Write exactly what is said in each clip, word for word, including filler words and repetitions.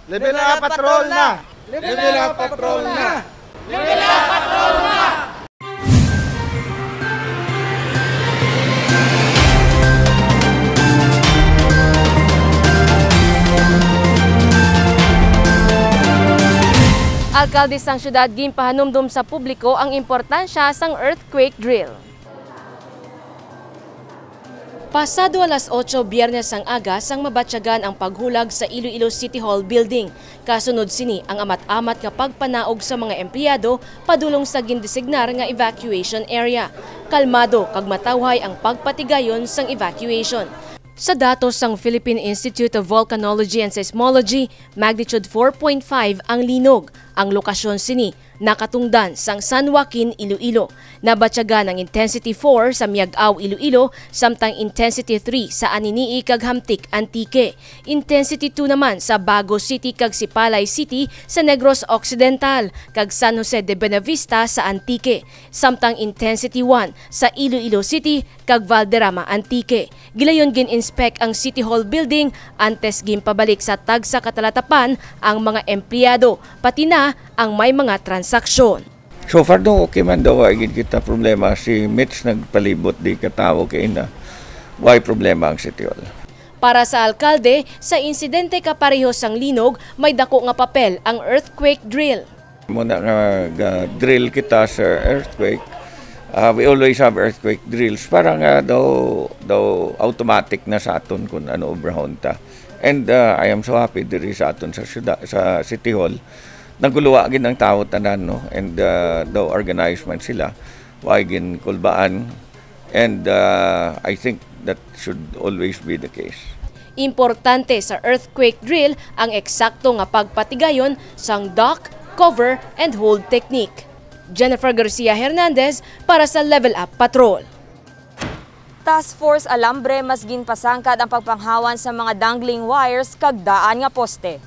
Level up patrol na! Level up patrol na! Alkalde sang siyudad ginpahanumdom sa publiko ang importansya sang earthquake drill. Pasado alas otso Biyernes sang aga sang mabatyagan ang paghulag sa Iloilo City Hall Building. Kasunod sini ang amat-amat nga pagpanaog sa mga empleyado padulong sa gindesignar nga evacuation area. Kalmado kag matawhay ang pagpatigayon sang evacuation. Sa datos sang Philippine Institute of Volcanology and Seismology, magnitude four point five ang linog. Ang lokasyon sini nakatungdan sang San Joaquin, Iloilo. Nabatyagan ang intensity four sa Miag-ao, Iloilo, samtang intensity three sa Anini-y kag Hamtic, Antique. Intensity two naman sa Bago City kag Sipalay City sa Negros Occidental, kag San Jose de Buenavista sa Antique, samtang intensity one sa Iloilo City kag Valderrama, Antique. Gilayon gin-inspect ang City Hall building antes ginpabalik sa tagsa ka talatapan ang mga empleyado, pati na ang may mga transaksyon. So far, no, okay man daw, wa gid kita problema. Si Mitch nagpalibot di ka tawo kay na, why problema ang City Hall? Para sa alkalde, sa insidente kapareho sang linog, may dako nga papel ang earthquake drill. Muna nga ga-drill kita sa earthquake, ah, we always have earthquake drills para nga daw, daw automatic na sa aton kung ano obrahon ta. And ah, I am so happy diri sa aton sa syuda-, sa City Hall. Naguluwa gid ang tawo tanan, no? And ah, daw organized man sila. Wa ginkulbaan. And ah, I think that should always be the case. Importante sa earthquake drill ang eksakto nga pagpatigayon sang duck, cover, and hold technique. Jennifer Garcia Hernandez para sa Level Up Patrol. Task Force Alambre mas ginpasangkad ang pagpanghawan sa mga dangling wires kag daan nga poste.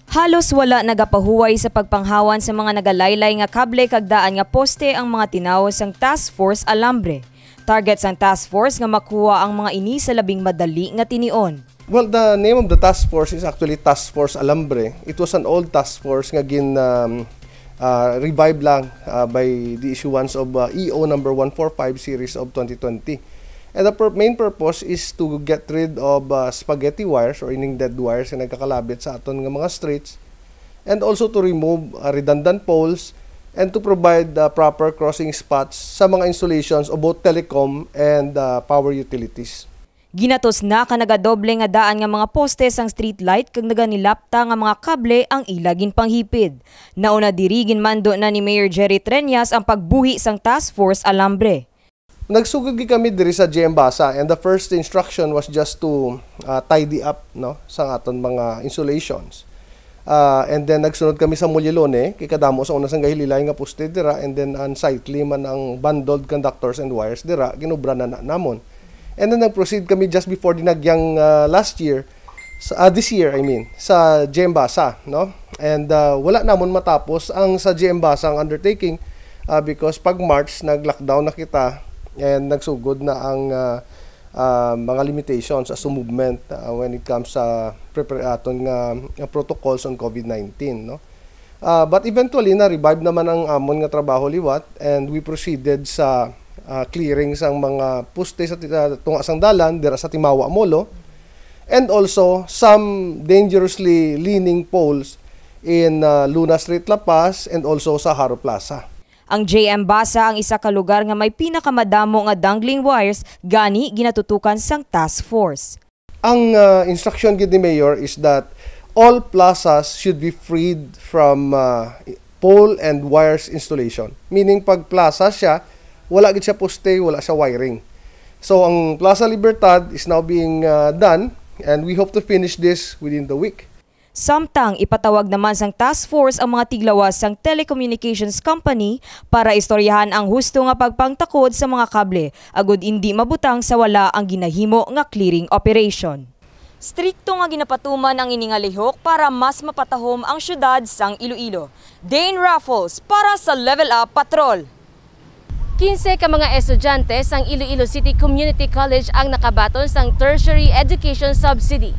Halos wala nagapahuway sa pagpanghawan sa mga nagalaylay nga kable kag daan nga poste ang mga tinawo sang Task Force Alambre. Target sang task force nga makuha ang mga ini sa labing madali nga tinion. Well, the name of the task force is actually Task Force Alambre. It was an old task force nga gin um, uh, revive lang uh, by the issuance of uh, E O number one four five series of twenty twenty. And the pur- main purpose is to get rid of uh, spaghetti wires or ining dead wires nga nagkakalabit sa aton nga mga streets, and also to remove uh, redundant poles and to provide uh, proper crossing spots sa mga installations of both telecom and uh, power utilities. Ginatos na ka nagadoble nga daan nga mga poste sang street light kag naganilapta nga mga kable ang ila ginpanghipid. Nauna diri ginmando na ni Mayor Jerry Treñas ang pagbuhi sang Task Force Alambre. Nagsugod gid kami diri sa G M Basa, and the first instruction was just to uh, tidy up, no, sa aton mga insulations. Uh, and then nagsunod kami sa Molilone, kay kadamo sa una sang gahililay nga poste dira, and then unsightly man ang bundled conductors and wires dira, ginubra na, na namon. And then nag-proceed kami just before Dinagyang uh, last year, sa, ah, this year, I mean, sa G M Basa, no? And uh, wala namon matapos ang sa G M Basa ang undertaking uh, because pag March nag-lockdown na kita and nagsugod na ang uh, uh, mga limitations as to movement uh, when it comes sa prepar- aton nga uh, protocols on COVID nineteen, no? Uh, but eventually na-revive naman ang amon nga trabaho liwat and we proceeded sa uh, clearing sang mga poste sa uh, tunga sang dalan dira sa Timawa Molo. And also some dangerously leaning poles in uh, Luna Street, La Paz, and also sa Haro Plaza. Ang J M Basa ang isa ka lugar nga may pinakamadamo nga dangling wires gani ginatutukan sang task force. Ang uh, instruction gid ni Mayor is that all plazas should be freed from uh, pole and wires installation. Meaning pag plaza siya, wala gid siya poste, wala siya wiring. So ang Plaza Libertad is now being uh, done and we hope to finish this within the week. Samtang ipatawag naman sang task force ang mga tiglawas sang telecommunications company para istoryahan ang husto nga pagpangtakod sa mga kable agud indi mabutang sa wala ang ginahimo nga clearing operation. Strikto nga ginapatuman ang ini nga lihok para mas mapatahom ang syudad sang Iloilo. Dane Raffles para sa Level Up Patrol. Kinse ka mga estudyante sang Iloilo City Community College ang nakabaton sang Tertiary Education Subsidy.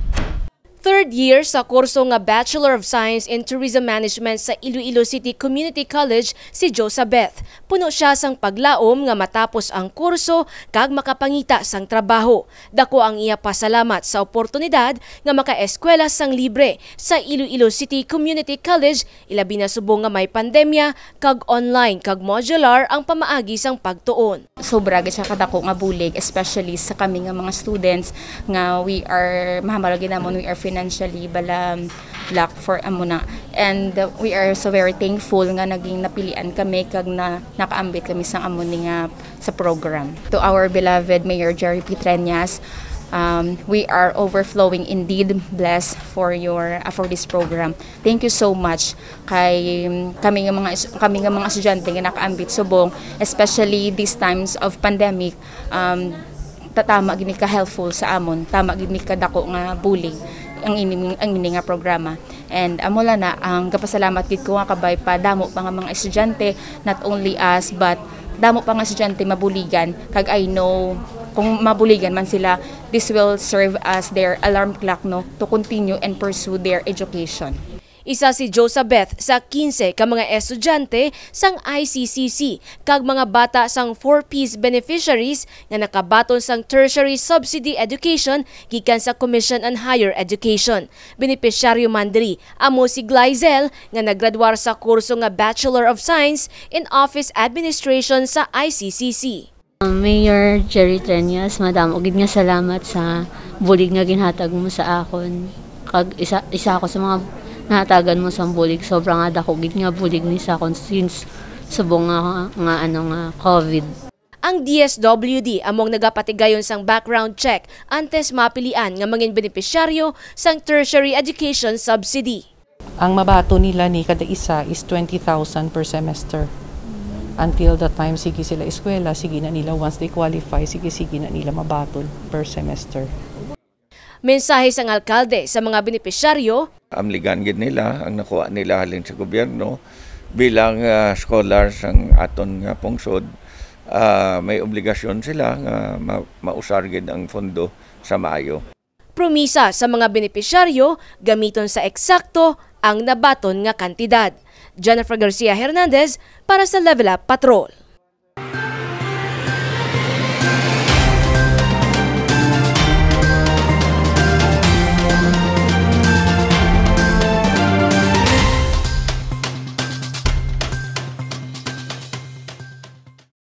Third year sa kurso nga Bachelor of Science in Tourism Management sa Iloilo City Community College si Josabeth. Puno sia sang paglaom nga matapos ang kurso kag makapangita sang trabaho. Dako ang iya pasalamat sa oportunidad nga makaeskwela sang libre sa Iloilo City Community College, ilabi na subong nga may pandemya kag online kag modular ang pamaagi sang pagtuon. Sobra gid siya kadako nga bulig, especially sa kami nga mga students nga we are, mahamalo gid namon, we are financially bala lack for amo na. And, uh, we are so very thankful nga naging napilian kami kag na, nakaambit kami sa amo ni nga sa program. To our beloved Mayor Jerry Pitreñas, um, we are overflowing indeed blessed for your, uh, for this program. Thank you so much. Kay, um, kami nga mga es-, kami nga mga estudyante nga nakaambit subong, especially these times of pandemic, um, ta-, tama gid ni ka helpful sa amon, tama gid ni ka dako nga bulig ang ini, ang ini nga programa. And amo lang na, ang gapasalamat gid ko nga kabay pa damo pa nga mga estudyante, not only us, but damo pa nga estudyante mabuligan, kag I know kung mabuligan man sila, this will serve as their alarm clock, no, to continue and pursue their education. Isa si Josabeth sa quince ka mga estudyante sang I C C C kag mga bata sang four Ps beneficiaries nga nakabaton sang tertiary subsidy education gikan sa Commission on Higher Education. Benepisyaryo man diri amo si Glyzel nga naggraduar sa kurso nga Bachelor of Science in Office Administration sa I C C C. Mayor Jerry Treñas, madamo gid nga salamat sa bulig nga ginhatag mo sa akon. Kag isa, isa ako sa mga nahatagan mo sa bulig. Sobra nga dako gid nga bulig ni sa akon since subong nga, nga, ano, nga COVID. Ang D S W D amo ang nagapatigayon sang background check antes mapilian nga mangin benepisyaryo sang tertiary education subsidy. Ang mabaton nila ni kada isa is twenty thousand per semester. Until the time, sige sila eskwela, sige na nila, once they qualify, sige, sige na nila mabaton per semester. Mensahe sang alkalde sa mga benepisyaryo. Amligan gid nila ang nakuha nila halin sa gobyerno bilang, ah, scholars ang aton nga pungsod. Ah, may obligasyon sila nga ma-, mausar gid ang pondo sa maayo. Promisa sa mga benepisyaryo, gamiton sa eksakto ang nabaton nga kantidad. Jennifer Garcia Hernandez para sa Level Up Patrol.